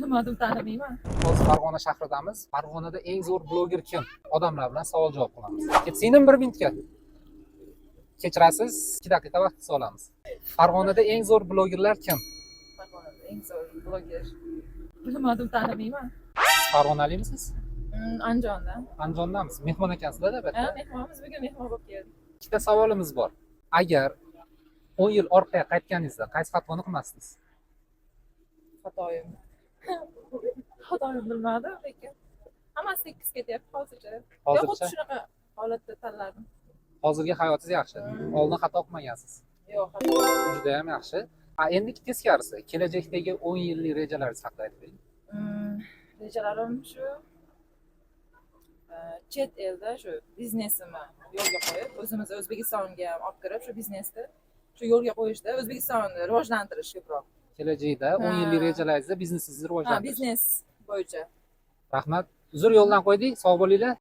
Bilmadim, tanimayman. Hozir Farg'ona shahridamiz. Farg'onada eng zo'r bloger kim? Odamlar bilan savol javob qilamiz. Singlim, bir minutga. Kechirasiz, 2 daqiqa vaqt olamiz. Farg'onada eng zo'r blogerlar kim? Farg'onada eng zo'r bloger. Bilmadim, tanimayman. Siz farg'onalimisiz? Andijondan. Andijondamisiz? Mehmon ekansizlar Ha, albatta. mehmonmiz, bugun mehmon bo'lib keldik. Ikkita savolimiz bor. Agar 10 yil orqaga qaytganingizda qaysi xatoni qilmasdingiz? Xatoyim. Xatoyim bilmadim, lekin hammasi tekis ketyapti hozircha. Yo'q, xuddi Hozircha shunaqa holatda tanladim. Hozirgi hayotingiz yaxshi. Oldin xato qilmagansiz. Yo'q, xato. Juda ham yaxshi. A endi teskarisi, kelajakdagi 10 yillik rejalaringiz haqida aytib bering. Rejalarim shu chet elda shu biznesimni yo'lga qo'yib, o'zimiz O'zbekistonga ham olib kirib, shu biznesni shu yo'lga qo'yishda, O'zbekistonni rivojlantirish ko'proq. Kelajakda 10 yillik rejalaringizda biznesingizni Ha, rivojlantirish. Biznes bo'yicha. Rahmat. Uzr, yo'ldan qo'ydik. Sog' bo'linglar.